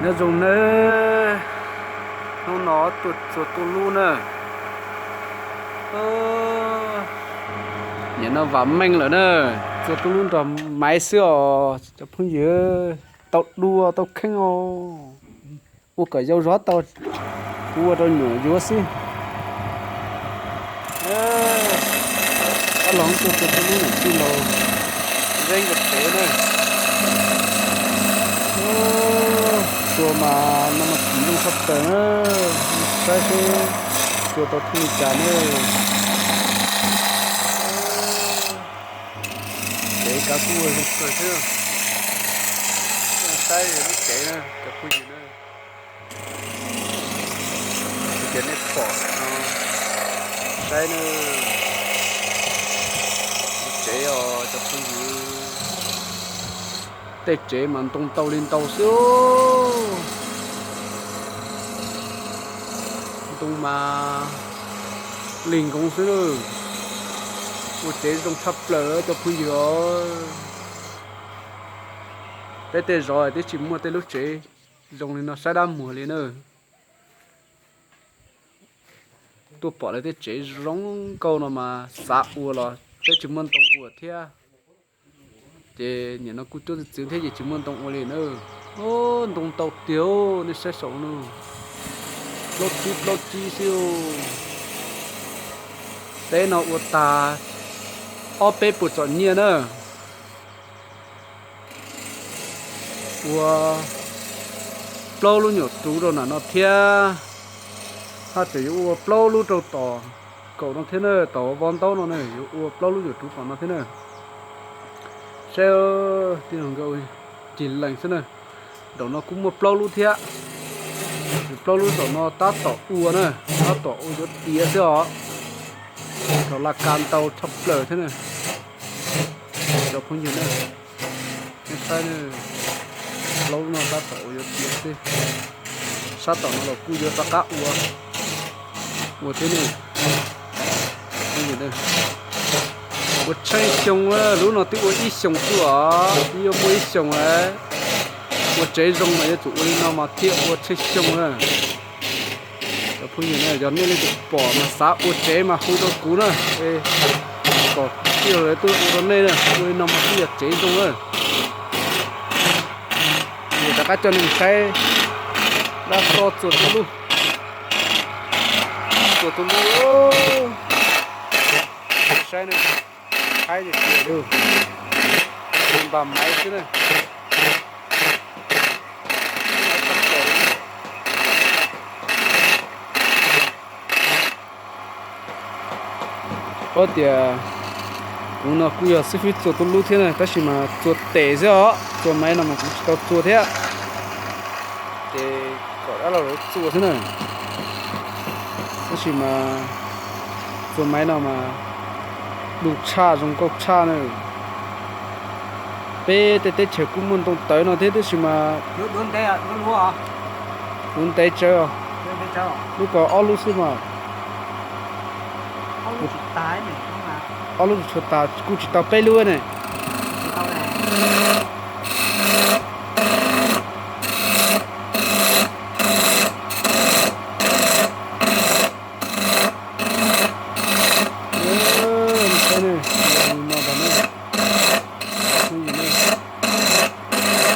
Nyob zoo nawb, hnub no tuaj txua tuaj lub na. Nim no vam meej lawm na, txua tuaj lub nrog maiv xwb os cov phooj ywg. Tau dua tau kheej os. Ua kom yau zov tau, kuv ua rau nyuam yuav xwb. Ab, los tuaj txua tuaj lub niam tij laus, zeeb kom tsev na. Txua mas no mas kim zoo tshaj plaws na, saib seb txua tau thooj li cas na. Tsev kav kuj zoo kawg thiab. Saib lub tsev na cov phooj ywg na. Tias nej pom no, saib na, tsev os cov phooj ywg. Tej tsev mas ntoo tau li ntau xwb. Ntoo mas lig nkoos xwb na. Ua tsev zoo tshaj plaws cov phooj ywg os. Peb tej zos twb tsis muaj tej lub tsev zoo li no saib dab muag li na. Tuaj pom lawv tej tsev zoo nkauj no mas xav ua los peb tsis muaj ntoo ua thiab. Ces nim no kuj cuab txwv txwv thiab ces tsis muaj ntoo ua li na. Ntoo ntau tiag, nej saib saum no, plaub tsib plaub tsib xwb. Teb no ua tag ob peb puas txom nyuag na. Ua plaub lub nyuam ruv rau nram no thiab. Haj tseem yuav ua plaub lub rau tom kaum no thiab na, tom vo ntaub no na, yuav ua plaub lub nyuam ruv tom no thiab na. Saib, tij laug nkawd cig lees xwb na. Nraum no kuj muaj plaub lub thiab. Plaub lub tom no tab tom ua na, tab tom ua yuav tiav xwb os. Rau laj kab ntau tshaj plaws thiab na. Cov phooj ywg na, nej saib, plaub lub no tab tom ua yuav tiav xwb. Sab tom no los kuj yuav rov qab ua, ua thiab ne. Ua tsheej xyoo, lub no twb ua ib xyoos xwb os, twb yuav muaj ib xyoos lawm. Ua tsev zoo mas yuav tsum ua li no mas thiaj ua tsheej xyoo na. Cov phooj ywg na, yog nej leej twg pom mas xav ua tsev mas hu rau kuv na, kom tij laug tuaj ua rau nej na, ua li no mas thiaj yog tsev zoo na. Rov qab coj nej mus saib dab txua txua tub lub, txua tub lub, saib na, haib tiag tiag li, npam maiv xwb na. Paub tias kuv no kuj yog xib fwb txua tub lub thiab na, tab sis mas txua tes xwb os, txua maiv no mas kuv tsis tau txua thiab. Ces kom dab laug lawv txua xwb na. Tab sis mas txua maiv no mas du tshaj zoo nkauj tshaj na. Peb tej teb chaws kuj muaj ntoo tawv no thiab tab sis mas kuv ntev tsawv, lub ko ob lub xwb mas. Ob lub tsis tshua tas, kuj tsis tau peb lub ne.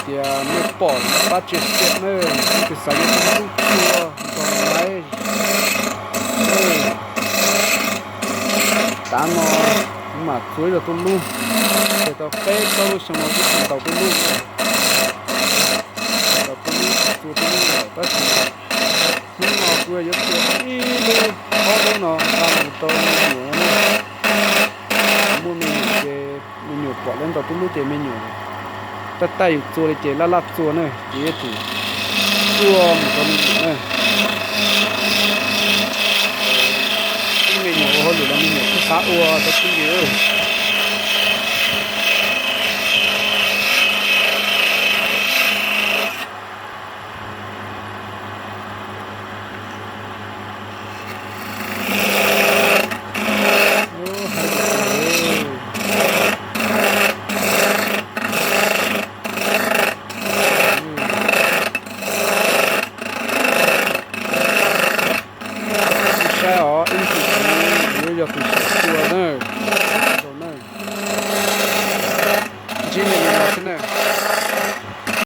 Tias nej pom pab tsia xiam na, nej xav yuav tub txua nrog maiv. Tav no kuv mam txua ib zaug tub lub, ces tau peb plaub lub xyoo no kuj tsis ntaus tub lub. Tau tub lub txua tub lub lawm tab sis hnub no kuv yuav txua ib lub ob lub no nqa mus rau me nyuam na. Muaj me nyuam ces me nyuam pom lawv ntaus tub lub ces me nyuam, taj taj yus txua li ces laj laj txua na ces yuav tsum txua mus rau me nyuam na. Ib me nyuam ua hauj lwm los me nyuam kuj xav ua rau tub ywg. Os, ib tus kuv yuav yog tus saum tua na. Ntsib li no xwb na.